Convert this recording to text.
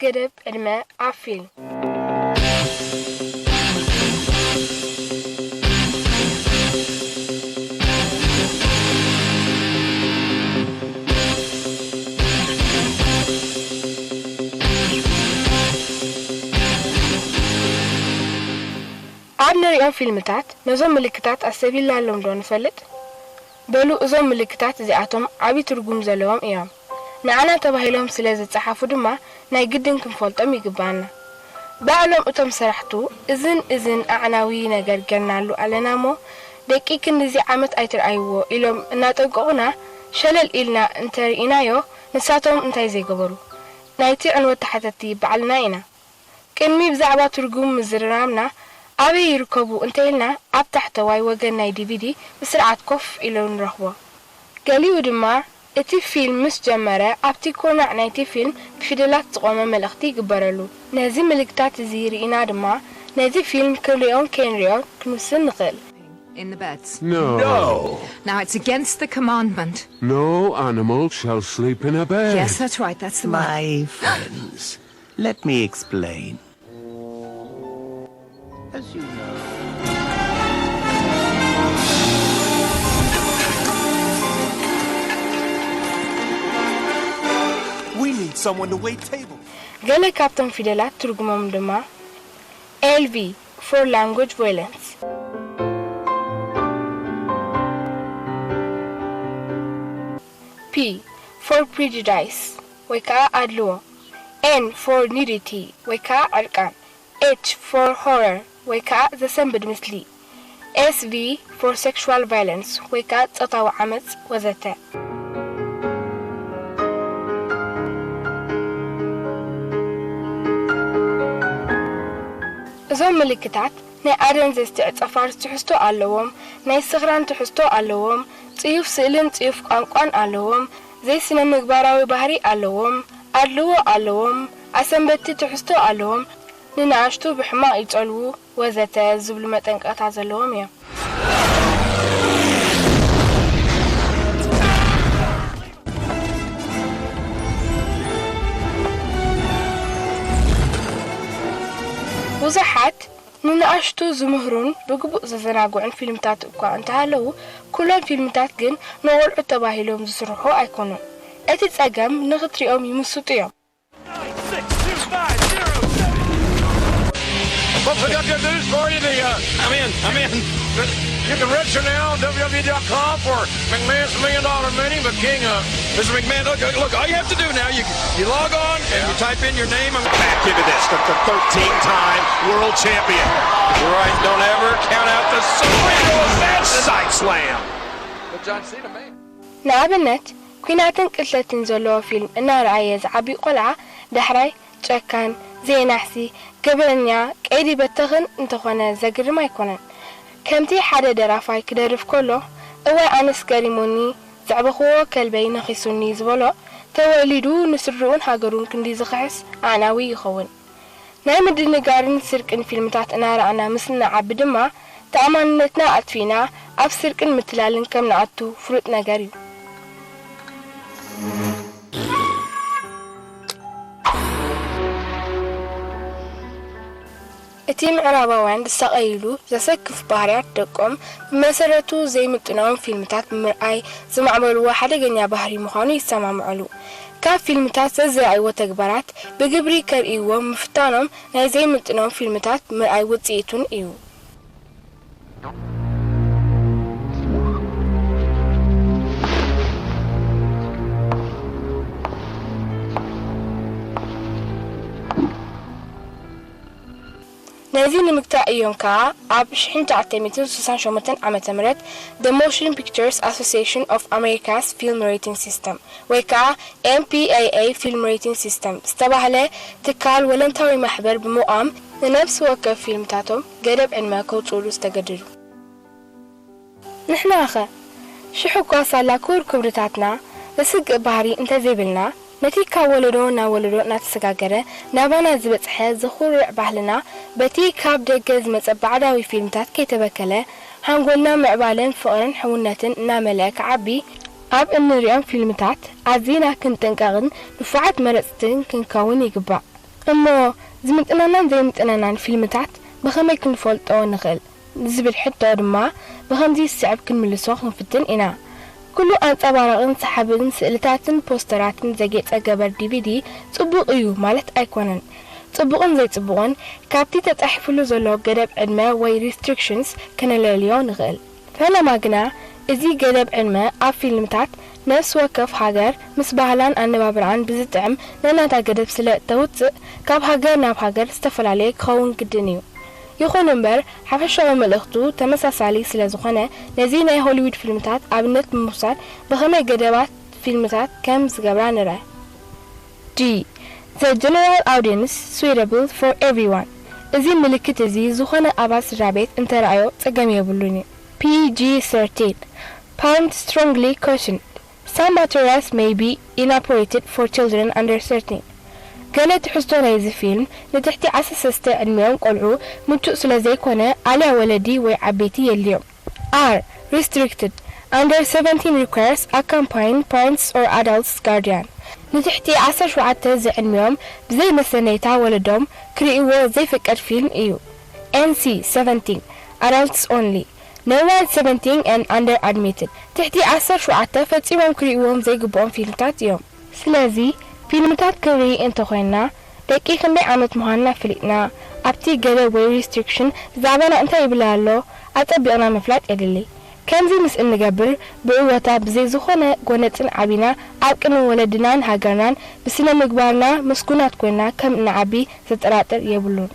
ገደብ ዕድመ ኣብ ፊልም። ኣብ ንሪኦም ፊልምታት ነዞም ምልክታት ኣስተብሂልናሎም ዶ ንፈልጥ? በሉ፣ እዞም ምልክታት እዚኣቶም ዓቢ ትርጉም ዘለዎም እዮም። ንዓና ተባሂሎም ስለ ዝጸሓፉ ድማ ናይ ግድን ክንፈልጦም ይግብኣና። ባዕሎም እቶም ሰራሕቱ፣ "እዝን እዝን ኣዕናዊ ነገር ጌርናሉ ኣለና እሞ፣ ደቂ ክንድዚ ዓመት ኣይትርኣይዎ" ኢሎም እናጠንቀቑና ሸለል ኢልና እንተ ርኢናዮ፣ ንሳቶም እንታይ ዘይገበሩ? ናይቲ ዕንወት ተሓተትቲ ባዕልና ኢና። ቅድሚ ብዛዕባ ትርጉም ምዝርራብና፣ ኣበይ ይርከቡ እንተ ኢልና፣ ኣብ ታሕተዋይ ወገን ናይ ዲቪዲ ብስርዓት ኮፍ ኢሉ ንረኽቦ። ገሊኡ ድማ፣ እቲ ፊልም ምስ ጀመረ፣ ኣብቲ ኩርናዕ ናይቲ ፊልም ብፊደላት ዝቖመ መልእኽቲ ይግበረሉ። ነዚ ምልክታት እዚ ርኢና ድማ፣ ነዚ ፊልም ክንርእዮን ከይንርእዮን ክንውስን ንኽእል። In the beds. No. No. Now it's against the commandment. No animal shall sleep in a bed. Yes, that's right. That's the word. My friends, let me explain. As you know, we need someone to wait tables. ገለ ካብቶም ፊደላት ትርጉሞም ድማ፣ L V for language violence። P for prejudice ወይ ከዓ ኣድልዎ። N for nudity ወይ ከዓ ዕርቃን። H for horror ወይ ከዓ ዘሰንብድ ምስሊ። S V for sexual violence ወይ ከዓ ጾታዊ ዓመጽ ወዘተ። እዞም ምልክታት ናይ ኣደንዘዝቲ ዕጸፋርስ ትሕዝቶ ኣለዎም፣ ናይ ስኽራን ትሕዝቶ ኣለዎም፣ ጽዩፍ ስእልን ጽዩፍ ቋንቋን ኣለዎም፣ ዘይስነ ምግባራዊ ባህሪ ኣለዎም፣ ኣድልዎ ኣለዎም፣ ኣሰንበድቲ ትሕዝቶ ኣለዎም፣ ንንኣሽቱ ብሕማቕ ይጸልዉ፣ ወዘተ ዝብሉ መጠንቀቕታ ዘለዎም እዮም። ብዙሓት ንንኣሽቱ ዝምህሩን ብግቡእ ዘዘናግዑን ፊልምታት እኳ እንተሃለዉ፣ ኩሎም ፊልምታት ግን ንቖልዑ ተባሂሎም ዝስርሑ ኣይኮኑን። እቲ ጸገም ንኽትሪኦም ይምስጡ እዮም። Six two five zero seven. Folks, I got good news for you. The, uh, I'm in. I'm in. You can register now on W W E dot com for McMahon's Million Dollar Mania. But King, uh, Mister McMahon, look, uh, look. All you have to do now, you you log on and you type in your name. And back into this, the, the thirteen-time world champion. Right, don't ever count out the Superhero. That's side slam. But John Cena, man. ንኣብነት፣ ኲናትን ቅትለትን ዘለዎ ፊልም እናረኣየ ዝዓቢ ቆልዓ፣ ዳሕራይ ጨካን፣ ዘየናሕሲ፣ ገበነኛ፣ ቀይዲ በተኽን እንተኾነ ዘግርም ኣይኮነን። ከምቲ ሓደ ደራፋይ ክደርፍ ከሎ፣ "እዋይ ኣነስ ገሪሙኒ፣ ዘዕበኽዎ ከልበይ ነኺሱኒ" ዝበሎ፣ ተወሊዱ ንስድርኡን ሃገሩን ክንዲ ዝኽሕስ ኣዕናዊ ይኸውን። ናይ ምድንጋርን ስርቅን ፊልምታት እናረኣና ምስ ንዓቢ ድማ፣ ተኣማንነትና ኣጥፊእና ኣብ ስርቅን ምትላልን ከም ንኣቱ ፍሉጥ ነገር እዩ። እቲ ምዕራባውያን ዝሳቐይሉ ዘሰክፍ ባህርያት ደቆም፣ ብመሰረቱ ዘይምጥኖም ፊልምታት ብምርኣይ ዝማዕበልዎ ሓደገኛ ባህሪ ምዃኑ ይሰማምዑሉ። ካብ ፊልምታት ዘዝረኣይዎ ተግባራት ብግብሪ ከርእይዎም ምፍታኖም ናይ ዘይምጥኖም ፊልምታት ምርኣይ ውጽኢቱን እዩ። ነዚ ንምግታእ እዮም ከኣ ኣብ ሽሕን ትሽዓተ ሚእትን ስሳን ሸሞንተን ዓመተ ምህረት The Motion Pictures Association of America's Film Rating System ወይ ከኣ M P A A Film Rating System ዝተባህለ ትካል ወለንታዊ ማሕበር ብምቋም ንነብሲ ወከፍ ፊልምታቶም ገደብ ዕድመ ከውጽኡሉ ዝተገደዱ። ንሕናኸ? ሽሕ እኳ ሳላ ክቡር ክብርታትና ዘስግእ ባህሪ እንተዘይብልና፣ ነቲ ካብ ወለዶ ናብ ወለዶ እናተሰጋገረ ናባና ዝበጽሐ ዘኹርዕ ባህልና በቲ ካብ ደገ ዝመጸ ባዕዳዊ ፊልምታት ከይተበከለ፣ ሓንጎልና ምዕባለን ፍቕርን ሕውነትን እናመልአ ክዓቢ፣ ኣብ እንርእዮም ፊልምታት ኣዚና ክንጥንቀቕን ንፉዓት መረጽትን ክንከውን ይግባእ። እሞ ዝምጥነናን ዘይምጥነናን ፊልምታት ብኸመይ ክንፈልጦ ንኽእል? ዝብል ሕቶ ድማ ብኸምዚ ዝስዕብ ክንምልሶ ክንፍትን ኢና። ኩሉ ኣንጸባራቕን ሰሓብን ስእልታትን ፖስተራትን ዘጌጸ ገበር ዲቪዲ ጽቡቕ እዩ ማለት ኣይኮነን። ጽቡቕን ዘይጽቡቕን ካብቲ ተጻሒፉሉ ዘሎ ገደብ ዕድመ ወይ ሪስትሪክሽንስ ከነለልዮ ንኽእል። ፈለማ ግና፣ እዚ ገደብ ዕድመ ኣብ ፊልምታት ነፍሲ ወከፍ ሃገር ምስ ባህላን ኣነባብራኣን ብዝጥዕም ነናታ ገደብ ስለ እተውጽእ፣ ካብ ሃገር ናብ ሃገር ዝተፈላለየ ክኸውን ግድን እዩ። ይኹን እምበር፣ ሓፈሻዊ መልእኽቱ ተመሳሳሊ ስለ ዝኾነ፣ ነዚ ናይ ሆሊውድ ፊልምታት ኣብነት ብምውሳድ ብኸመይ ገደባት ፊልምታት ከም ዝገብራ ንርኣ። G. The general audience suitable for everyone. እዚ ምልክት እዚ ዝኾነ ኣባል ስድራ ቤት እንተረኣዮ ጸገም የብሉን እዩ። P G thirteen. Parents strongly cautioned. Some materials may be inappropriate for children under thirteen. ገለ ትሕዝቶ ናይዚ ፊልም ንትሕቲ ዓሰርተ ሰለስተ ዕድሚኦም ቆልዑ ምቹእ ስለ ዘይኮነ፣ ኣልያ ወለዲ ወይ ዓበይቲ የድልዮም። R. Restricted. Under seventeen requires accompanying parents or adults guardian. ንትሕቲ ዓሰርተ ሸውዓተ ዝዕድሚኦም ብዘይ መሰነይታ ወለዶም ክርእይዎ ዘይፍቀድ ፊልም እዩ። N C seventeen. Adults only. No one seventeen and under admitted. ትሕቲ ዓሰርተ ሸውዓተ ፈጺሞም ክርእይዎም ዘይግብኦም ፊልምታት እዮም። ስለዚ ፊልምታት ክንርኢ እንተኾይንና፣ ደቂ ክንደይ ዓመት ምዃንና ፈሊጥና፣ ኣብቲ ገደብ ወይ ሪስትሪክሽን ብዛዕባና እንታይ ይብል ኣሎ ኣጸቢቕና ምፍላጥ የድሊ። ከምዚ ምስ እንገብር፣ ብዕወታ ብዘይ ዝኾነ ጎነጽን ዓቢና ኣብ ቅድሚ ወለድናን ሃገርናን ብስነ ምግባርና ምስጉናት ኮይንና ከም እንዓቢ ዘጠራጥር የብሉን።